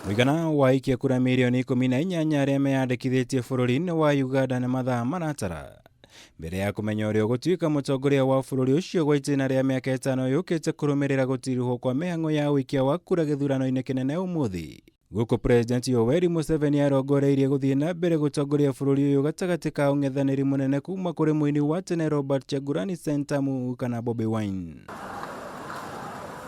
Mũigana wa aikia kura mirioni 18 arĩa meyandĩkithĩtie bũrũri-inĩ wa Uganda nĩ mathaa maratara mbere ya kũmenya ũrĩa ũgũtuĩka mũtongoria wa bũrũri ũcio gwa itĩna rĩa mĩaka 5 yũkĩte kũrũmĩrĩra gũtirihwo kwa mĩhang'o ya ũikia wa kura gĩthurano-inĩ kĩnene ũmũthĩ. Gũkũ President Yoweri Museveni arongoreirie gũthiĩ na mbere gũtongoria bũrũri ũyũ gatagatĩ ka ũng'ethanĩri mũnene kuma kũrĩ mũini wa tene Robert Kyagulanyi Ssentamu kana Bobi Wine.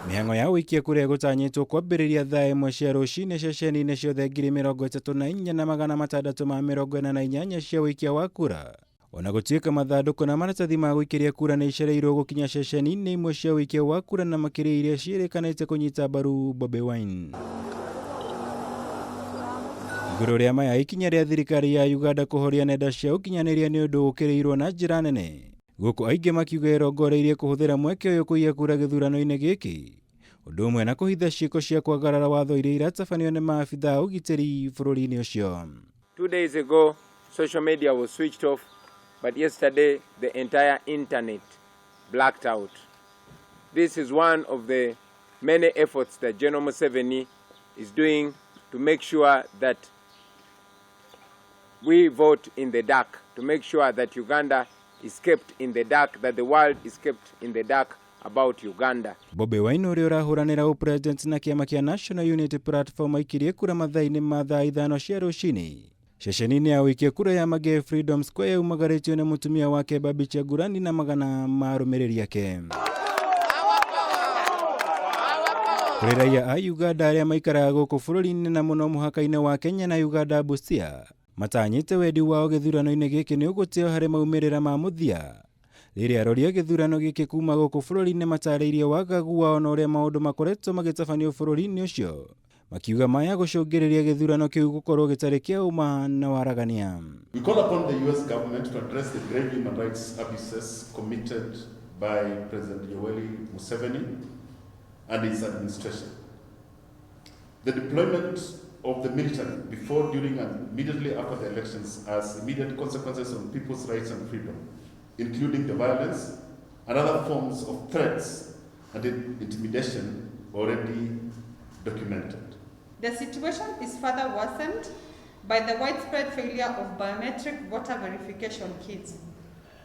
Mĩhang'o ya ũikia kura ĩgũtanyĩtwo kwambĩrĩria thaa 1 cia rũcinĩ ceceni-inĩ ciothe 34,648 cia ũikia wa kura. Ona gũtuĩka mathandũkũ na maratathi ma gũikĩria kura nĩ icereirwo gũkinya ceceni-inĩ imwe cia ũikia wa kura na makĩria iria ciĩrĩkanĩte kũnyita mbaru Bobi Wine. Igũrũ rĩa maya, ikinya rĩa thirikari ya Uganda kũhoria nenda cia ũkinyanĩria nĩ ũndũ ũkĩrĩirwo na njĩra nene. Gũkũ aingĩ makiuga ĩrongoreirie kũhũthĩra mweke ũyũ kũiya kura gĩthurano-inĩ gĩkĩ. Ũndũ ũmwe na kũhitha ciĩko cia kwagarara watho iria iratabanio nĩ maabitha a ũgitĩri bũrũri-inĩ ũcio. 2 days ago, social media was switched off, but yesterday the entire internet blacked out. This is one of the many efforts that General Museveni is doing to make sure that we vote in the dark, to make sure that Uganda is kept in the dark, that the world is kept in the dark about Uganda. Bobi Wine ũrĩa ũrahũranĩra ũpresident na kĩama kĩa National Unity Platform aikirie kura mathaa-inĩ ma thaa 5 cia rũcinĩ. Ceceni-inĩ ya ũikia kura ya Magee Freedom Square yaumagarĩtio nĩ mũtumia wake Barbie Kyagulanyi na magana ma arũmĩrĩri ake. Kũrĩ raia a Uganda arĩa maikaraga gũkũ bũrũri-inĩ na mũno mũhaka-inĩ wa Kenya na Uganda Busia, matanyĩte wendi wao gĩthurano-inĩ gĩkĩ nĩ ũgũtĩo harĩ maumĩrĩra ma mũthia. Rĩrĩa arori a gĩthurano gĩkĩ kuma gũkũ bũrũri-inĩ matarĩirie wagagu wao na ũrĩa maũndũ makoretwo magĩtabanio bũrũri-inĩ ũcio, makiuga maya gũcũngĩrĩria gĩthurano kĩu gũkorwo gĩtarĩ kĩa ũma na waragania. We call upon the US government to address the grave human rights abuses committed by President Yoweri Museveni and his administration. The deployment of the military before, during and immediately after the elections has immediate consequences on people's rights and freedom, including the violence and other forms of threats and intimidation already documented. The situation is further worsened by the widespread failure of biometric voter verification kits.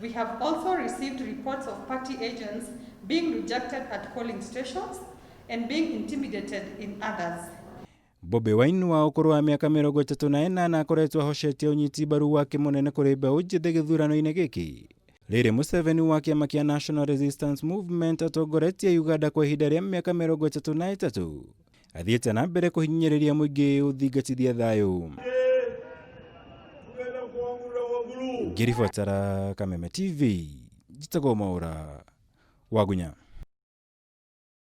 We have also received reports of party agents being rejected at polling stations and being intimidated in others. Bobi Wine wa ũkũrũ wa mĩaka 38 akoretwo ahocetie ũnyiti mbaru wake mũnene kũrĩ mbeũ njĩthĩ gĩthurano-inĩ gĩkĩ. Rĩrĩ Museveni wa kĩama kĩa National Resistance Movement atongoretie Uganda kwa ihinda rĩa mĩaka 33 athiĩte na mbere kũhinyĩrĩria mũingĩ ũthingatithia thayũ. Ngĩribotera Kameme TV, njĩtagwo Mwaũra Wagunya.